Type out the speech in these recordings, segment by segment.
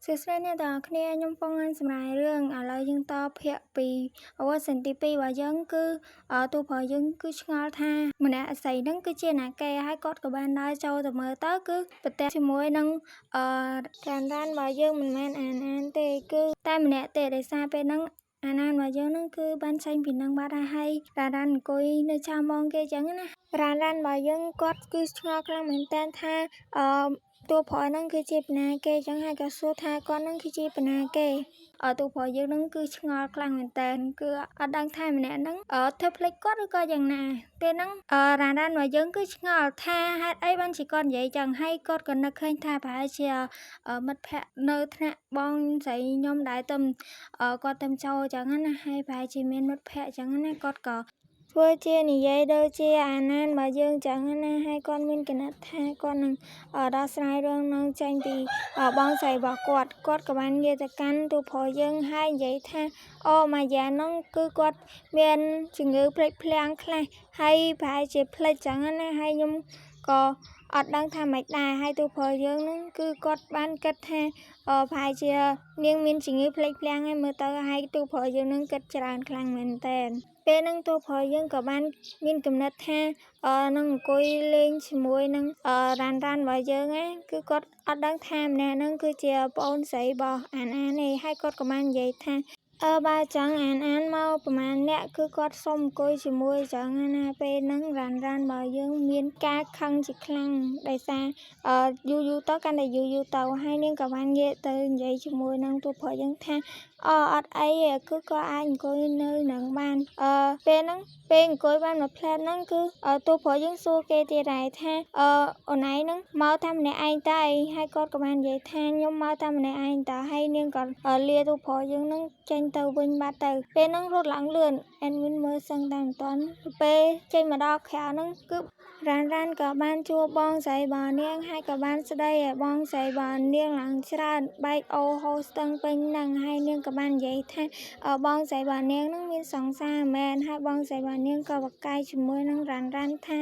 សួស្តីអ្នកទាំងអស់គ្នាខ្ញុំពងបានសម្រាយរឿងឥឡូវយើងតភាគពីអវសិនទី2របស់យើងគឺតួប្រុសយើងគឺឆ្ងល់ថាម្នាក់ស្រីហ្នឹងគឺជាណាគេហើយគាត់ក៏បានដើរចូលទៅមើលទៅគឺប្រទះជាមួយនឹងអឺរ៉ានរ៉ានរបស់យើងមិនមែនអានអានទេគឺតែម្នាក់ទេដោយសារពេលហ្នឹងអាណានរបស់យើងហ្នឹងគឺបានចេញពីនឹងបាត់ហើយរ៉ារ៉ានអង្គុយនៅចាំបងគេចឹងណារ៉ានរ៉ានរបស់យើងគាត់គឺឆ្ងល់ខ្លាំងមែនតើថាអឺតួប្រុសហ្នឹងគឺជាបណាគេចឹងហើយក៏សួរថាគាត់ហ្នឹងគឺជាបណាគេអតួប្រុសយើងហ្នឹងគឺឆ្ងល់ខ្លាំងមែនតើគឺអត់ដឹងថាម្នាក់ហ្នឹងធ្វើភ្លេចគាត់ឬក៏យ៉ាងណាពេលហ្នឹងរ៉ានរ៉ានរបស់យើងគឺឆ្ងល់ថាហេតុអីបានជាគាត់និយាយចឹងហើយគាត់ក៏នឹកឃើញថាប្រហែលជាមិត្តភ័ក្តិនៅថ្នាក់បងស្រីខ្ញុំដែរទៅគាត់ទៅចូលចឹងណាហើយប្រហែលជាមានមិត្តភ័ក្តិចឹងណាគាត់ក៏ធ្វើជានិយាយដូចជាអាណានរបស់យើងចឹងណាហើយគាត់មានគណិតថាគាត់នឹងដោះស្រាយរឿងនឹងចេញពីបងស្រីរបស់គាត់គាត់ក៏បាននិយាយទៅកាន់តួប្រុសយើងហើយនិយាយថាអូម៉ាយ៉ាហ្នឹងគឺគាត់មានជំងឺភ្លេចភ្លាំងខ្លះហើយប្រហែលជាភ្លេចចឹងណាហើយខ្ញុំក៏អត់ដឹងថាម៉េចដែរហើយតួប្រុសយើងហ្នឹងគឺគាត់បានគិតថាប្រហែលជានាងមានជំងឺភ្លេចភ្លាំងហើយមើលទៅហើយតួប្រុសយើងហ្នឹងគិតច្រើនខ្លាំងមែនតើពេលហ្នឹងតួប្រុសយើងក៏បានមានគំនិតថានឹងអង្គុយលេងជាមួយនឹងរ៉ានរ៉ានរបស់យើងណាគឺគាត់អត់ដឹងថាម្នាក់ហ្នឹងគឺជាប្អូនស្រីរបស់អានអានទេហើយគាត់ក៏បាននិយាយថាអើបើចង់អានអានមកប្រហែលអ្នកគឺគាត់សុំអង្គុយជាមួយចឹងណាពេលហ្នឹងរ៉ានរ៉ានរបស់យើងមានការខឹងជាខ្លាំងដោយសារយូរយូរទៅកាន់តែយូរយូរទៅហើយនាងក៏បានងាកទៅនិយាយជាមួយនឹងតួប្រុសយើងថាអអត់អីទេគឺគាត់អាចអង្គុយនៅនឹងបានអឺពេលហ្នឹងពេលអង្គុយបានមួយផ្លែតហ្នឹងគឺតួប្រុសយើងសួរគេទៀតដែរថាអឺអូនឯងហ្នឹងមកតែម្នាក់ឯងតើហើយគាត់ក៏បាននិយាយថាខ្ញុំមកតែម្នាក់ឯងតើហើយនាងក៏លាតួប្រុសយើងហ្នឹងចេញទៅវិញបាត់ទៅពេលហ្នឹងរត់ឡើងលឿនអេនមីនមើលសឹងតែមិនទាន់ពេលចេញមកដល់ក្រៅហ្នឹងគឺរ៉ានរ៉ានក៏បានជួបបងស្រីរបស់នាងហើយក៏បានស្ដីឲ្យបងស្រីរបស់នាងឡើងច្រើនបែកអូហូស្ទឹងពេញហ្នឹងហើយនាងក៏បាននិយាយថាបងស្រីរបស់នាងហ្នឹងមានសង្សារមែនហើយបងស្រីរបស់នាងក៏ប្រកែកជាមួយនឹងរ៉ានរ៉ានថា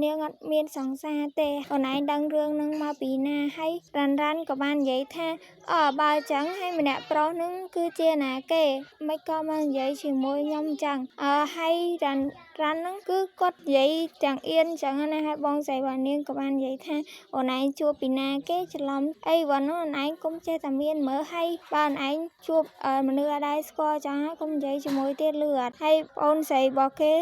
នាងអត់មានសង្សារទេអូនឯងដឹងរឿងហ្នឹងមកពីណាហើយរ៉ានរ៉ានក៏បាននិយាយថាអបើចឹងហើយម្នាក់ប្រុសហ្នឹងគឺជាណាគេមិនក៏មកនិយាយជាមួយខ្ញុំចឹងអហើយរ៉ានរ៉ានហ្នឹងគឺគាត់និយាយទាំងអៀនចឹងណាហើយបងស្រីរបស់នាងក៏បាននិយាយថាអូនឯងជួបពីណាគេច្រឡំអីវ៉ានោះអូនឯងកុំចេះតែមានមើលហើយបើអូនឯងជួបមនុស្សអត់ដែរស្គាល់ចឹងហើយកុំនិយាយជាមួយទៀតលឺអត់ហើយបងស្រីរបស់គេ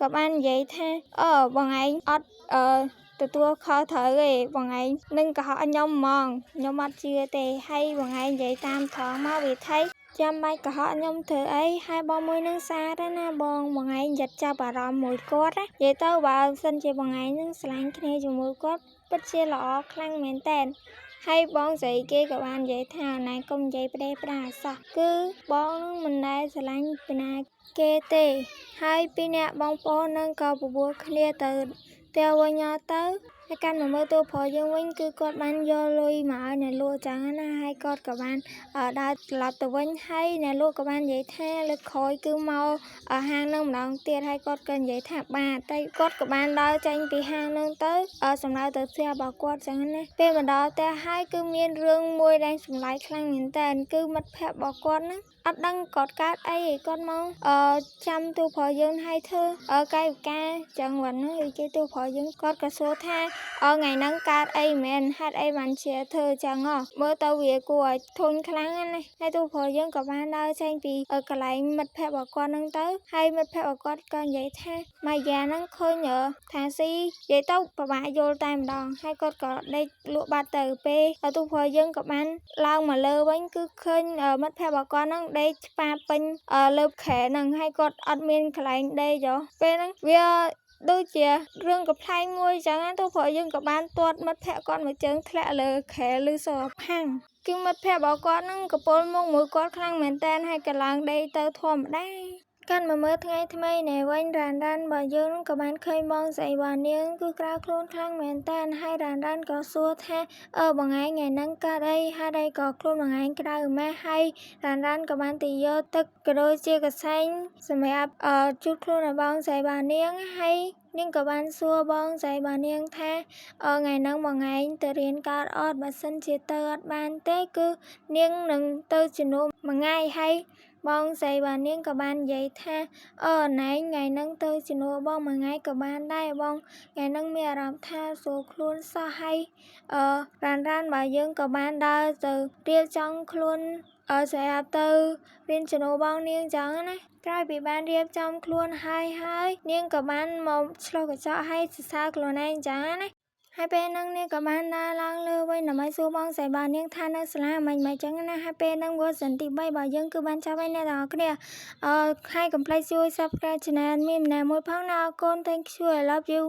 ក៏បាននិយាយថាអឺបងឯងអត់អឺទទួលខុសត្រូវទេបងឯងនឹងកុហកខ្ញុំហ្មងខ្ញុំអត់ជឿទេហើយបងឯងនិយាយតាមត្រង់មកវិថីចាំបាច់កុហកខ្ញុំធ្វើអីហើយបងមួយនឹងសារណាបងបងឯងយ៉ាត់ចាប់អារម្មណ៍មួយគាត់ណានិយាយទៅបើសិនជាបងឯងនឹងស្រឡាញ់គ្នាជាមួយគាត់ពិតជាល្អខ្លាំងមែនតើហើយបងស្រីគេក៏បាននិយាយថាណែកុំនិយាយផ្ដេសផ្ដាសអសោះគឺបងនឹងមិនដែលស្រឡាញ់ពីណាគេទេហើយពីរនាក់បងប្អូននឹងក៏បបួលគ្នាទៅផ្ទះវិញទៅហើយកាន់មកមើលតួប្រុសយើងវិញគឺគាត់បានយកលុយមកឲ្យអ្នកលក់ចឹងណាហើយគាត់ក៏បានដើរត្រឡប់ទៅវិញហើយអ្នកលក់ក៏បាននិយាយថាលើកក្រោយគឺមកហាងនឹងម្ដងទៀតហើយគាត់ក៏និយាយថាបាទតែគាត់ក៏បានដើរចេញពីហាងនឹងទៅសម្ដៅទៅផ្ទះរបស់គាត់ចឹងណាពេលមកដល់ផ្ទះហើយគឺមានរឿងមួយដែលចម្លែកខ្លាំងមែនតើគឺមិត្តភ័ក្តិរបស់គាត់ហ្នឹងអត់ដឹងគាត់កើតអីគាត់មកចាំតួប្រុសយើងឲ្យធ្វើកាយវិការចឹងវ៉ាន់ហ្នឹងគេតួប្រុសយើងគាត់ក៏សួរថាថ្ងៃហ្នឹងកើតអីមែនហេតុអីបានជាធ្វើចឹងហ៎មើលទៅវាគួរឲ្យធុញខ្លាំងណាស់ហើយតួប្រុសយើងក៏បានដើរចេញពីកន្លែងមិត្តភ័ក្តិរបស់គាត់ហ្នឹងទៅហើយមិត្តភ័ក្តិរបស់គាត់ក៏និយាយថាម៉ាយ៉ាហ្នឹងឃើញថាស៊ីនិយាយទៅពិបាកយល់តែម្ដងហើយគាត់ក៏ដេកលក់បាត់ទៅពេលតួប្រុសយើងក៏បានឡើងមកលើវិញគឺឃើញមិត្តភ័ក្តិរបស់គាត់ហ្នឹងដេកឆ្បាពេញលើគ្រែហ្នឹងហើយគាត់អត់មានកន្លែងដេកហ៎ពេលហ្នឹងវាដូចជារឿងកំប្លែងមួយចឹងណាទោះព្រោះយើងក៏បានទាត់មិត្តភ័ក្តិគាត់មួយជើងធ្លាក់លើគ្រែឬសផាំងគឺមិត្តភ័ក្តិរបស់គាត់ហ្នឹងកពុលមុខមួយគាត់ខ្លាំងមែនតើហើយក៏ឡើងដេកទៅធម្មតាកាន់មកមើលថ្ងៃថ្មីនេះវិញរ៉ានរ៉ានរបស់យើងក៏បានឃើញបងស្រីរបស់នាងគឺក្រៅខ្លួនខ្លាំងមែនតើហើយរ៉ានរ៉ានក៏សួរថាអឺបងឯងថ្ងៃហ្នឹងកើតអីហេតុអីក៏ខ្លួនបងឯងក្រៅម៉េះហើយរ៉ានរ៉ានក៏បានទៅយកទឹកក៏ដូចជាកសែងសម្រាប់ជូតខ្លួនឲ្យបងស្រីរបស់នាងហើយ នាងក៏បានសួរបងស្រីរបស់នាងថាថ្ងៃហ្នឹងបងឯងទៅរៀនកើតអត់បើសិនជាទៅអត់បានទេគឺនាងនឹងទៅជំនួសមួយថ្ងៃហើយបងស្រីរបស់នាងក៏បាននិយាយថាអឺណែថ្ងៃហ្នឹងទៅជំនួសបងមួយថ្ងៃក៏បានដែរបងថ្ងៃហ្នឹងមានអារម្មណ៍ថាស្រួលខ្លួនសោះហើយអឺរ៉ាន់រ៉ាន់បើយើងក៏បានដើរទៅរៀបចំខ្លួនអឺសម្រាប់ទៅរៀនជំនួសបងនាងចឹងណាក្រោយពីបានរៀបចំខ្លួនហើយហើយនាងក៏បានមកឆ្លុះកញ្ចក់ឲ្យសរសើរខ្លួនឯងចឹងណាហើយពេលហ្នឹងនាងក៏បានដើរឡើងលើវិញដើម្បីសួរបងស្រីរបស់នាងថានៅសាលាមិនមិនចឹងណាហើយពេលហ្នឹង version ទី3របស់យើងគឺបានចាប់ហើយអ្នកទាំងអស់គ្នាអឺហើយកុំភ្លេចជួយ subscribe channel មានម្នាក់មួយផងណាអរគុណ Thank you, I love you.